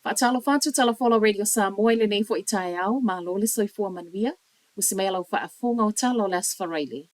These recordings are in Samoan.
Faatalofa atu Tala Folau Radio Samoa i lenei foi taeao, malo le soifua manuia. Usi mai a lau faafofoga o tala o le Aso Faraile.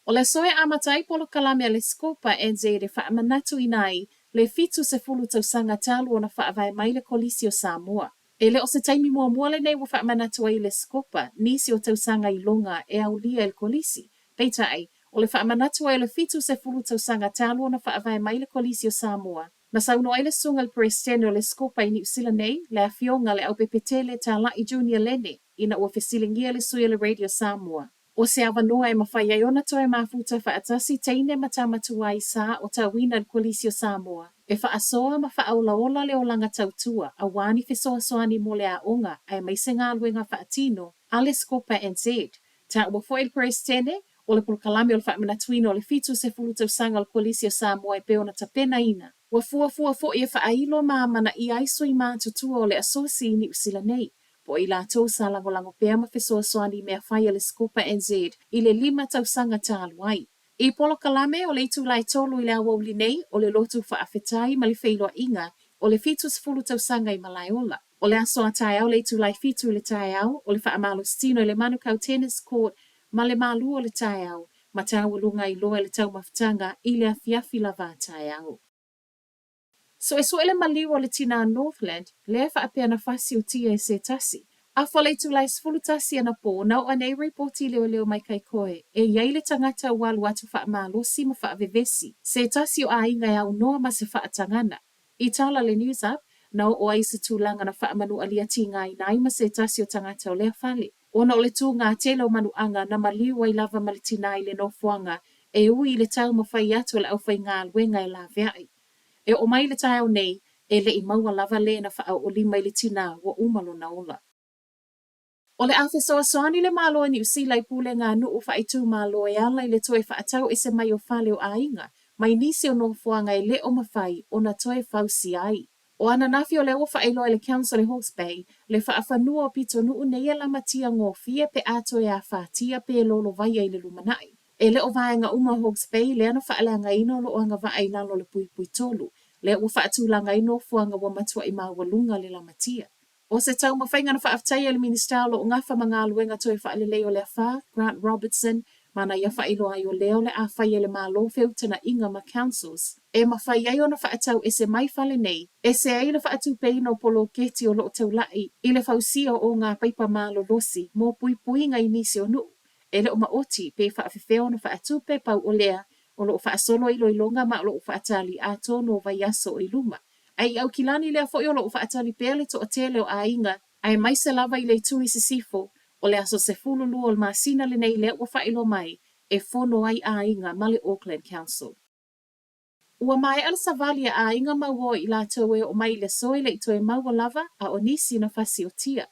O le aso e amata ai polokalame a le Scopa NZ e faamanatuina ai le 70 tausaga talu ona faavae mai le Kolisi o Samoa. E le o se taimi muamua lenei ua faamanatu ai le Scopa nisi o tausaga iloga e aulia e le Kolisi. Peitai, o le faamanatu ai o le 70 tausaga talu ona faavae mai le Kolisi o Samoa, na saunoa ai le susuga i le Peresetene o le Scopa i Niu Sila nei, le Afioga le Aupepetele Talai Junior Lene, ina ua fesiligia le sui o le Radio Samoa. O se avanoa e mafai ai ona toe mafuta faatasi teine ma tama tuai sa aotauina i le Kolisi o Samoa, e faasoa ma faaolaola le olaga tautua aua ni fesoasoani mo le aoga aemaise galuega faatino a le Scopa NZ. Taua foi le Peresetene o le polokalame o le faamanatuina o le 70 tausaga o le Kolisi o Samoa e pei ona tapenaina. Ua fuafua foi e faailo ma amanaia ai sui matutua o le Asosi i Niu Sila nei, po o i latou sa lagolago pea ma fesoasoani i mea fai a le Scopa NZ i le 5 tausaga talu ai. I polokalame o le itula e 3 i le aoauli nei o le lotu faafetai ma le feiloaiga o le 70 tausaga i Malaeola. O le aso a taeao le itula e 7 i le taeao o le faamalositino i le Manukau Tennis Court ma le malu o le taeao ma taualuga ai loa i le taumafataga i le afiafi lava a taeao. Suesue le maliu o le tinā Northland, lea faapea na fasiotia e se tasi. Afa o le itula e 11 anapō, na oo nei ripoti leoleo mai Kaikohe, e i ai le tagata ua alu atu faamalosi ma faavevesi se tasi o aiga e aunoa ma se faatagana. I tala le News Up, na oo ai i se tulaga na faamanualia tigaina ai ma se tasi o tagata o lea fale. Ona o le tūgā tele o manuaga na maliu ai lava ma le tinā i le nofoaga e ui i le taumafai atu a le aufaigaluega e laveai. E oo mai i le taeao nei, e le i maua lava le na faaoolima i le tinā ua uma lona ola. O le a fesoasoani le Malo o Niu Sila i pulega a nuu faaitumalo e ala i le toe faatau ese mai o fale o aiga mai nisi o nofoaga e le o mafai ona toe fausia ai. O ananafi o lea ua faailoa e le Council e Hawke's Bay le faafanua o pitonuu nei e lamatia gofie pe a toe afatia pe lolovaia i le lumanai. E le o vaega uma o Hawke's Bay lea na faaleagaina o lo o agavaa i lalo o le puipui tolu, lea ua faatulaga ai nofoaga ua matuai maualuga le lamatia. O se taumafaiga na faafetaia e le Minisita o lo o gafa ma galuega toe faalelei o le afa, Grant Robertson, ma na ia faailoa ai o lea o le a fai e le Malo feutanaʻiga ma councils e mafai ai ona faatau ese mai fale nei, ese ai le faatupeina o poloketi o lo o taulaʻi i le fausia o ngā paipa malolosi mo puipuiga i nisi o nuu e le o maoti pe faafefea ona faatupe pau o lea o lo o faasolo iloiloga ma o lo o faatali atonu o vaiaso o i luma. Ae i Aukilani lea foi o lo o faatali pea le toatele o aiga, aemaise lava i le itu i sisifo, o le aso 12 o le masina lenei lea ua faailoa mai e fono ai aiga ma le Auckland Council. Ua maea le savali a aiga mauoa i latou e oo mai i le aso e le i toe maua lava a o nisi na fasiotia.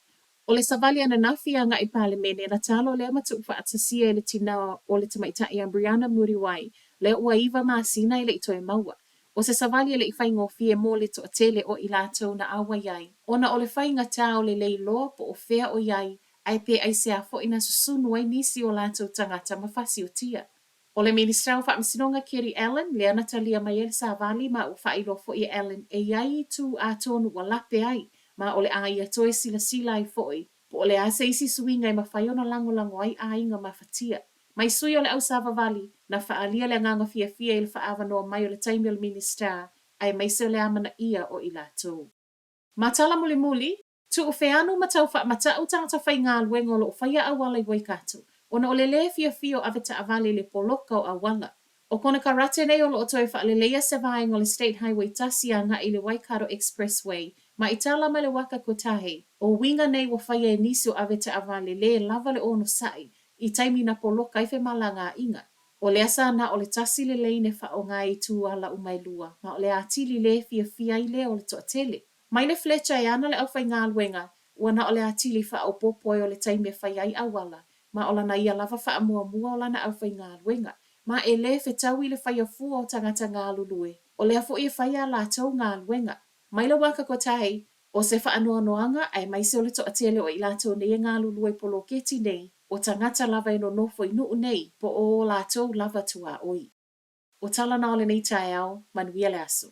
O le savali ananafi agai i Palemene na talo lea ma tuufaatasia e le tinā o le tamaitai Ambriana Muriwai lea ua 9 masina e le i toe maua. O se savali e le i faigofie mo le toatele o i latou na auai ai, ona o le faigatā o le leiloa po o fea o i ai ae pe aisea foi na susunu ai nisi o latou tagata ma fasiotia. O le Minisita o Faamasinoga Kerry Allen lea na talia mai ai le savali ma ua faailoa foi e Allen e i ai itu atonu ua lape ai ma o le a ia toe silasila ai foi po o le a se isi suiga e mafai ona lagolago ai aiga mafatia. Mai sui o le ausavavali, na faaalia le agaga fiafia i le faaavanoa mai o le taimi o le Minisita aemaise o le amanaia o i latou. Ma tala mulimuli, Tuufeanu ma tau faamatau tagata faigaluega o lo o faia auala i Waikato, ona o le lē fiafia o avetaavale i le poloka o auala. O konekarate nei o lo o toe faaleleia se vaega o le State Highway 1 agai i le Waikato Expressway ma i tala mai le Waka Kotahi. O uiga nei ua faia e nisi o avetaavale lē lava le onosai i taimi na poloka ai femalagaaiga. O lea sa na o le tasi le leine faaoga i itu ala uma e lua, ma o le atili lē fiafia ai lea o le toatele. Mai le Fletcher e ana le aufaigaluega, ua na o le atili faaopoopo ai o le taimi e fai ai auala, ma o lana ia lava faamuamua o lana aufaigaluega, ma e lē fetaui i le faia fua o tagata galulue, o lea foi e fai a latou galuega. Mai le Waka Kotahi, o se faanoanoaga aemaise o le toatele o i latou nei e galulue i poloketi nei, o tagata lava e nonofo i nuu nei, po o o latou lava tuaoi. O tala na o lenei taeao, manuia le aso.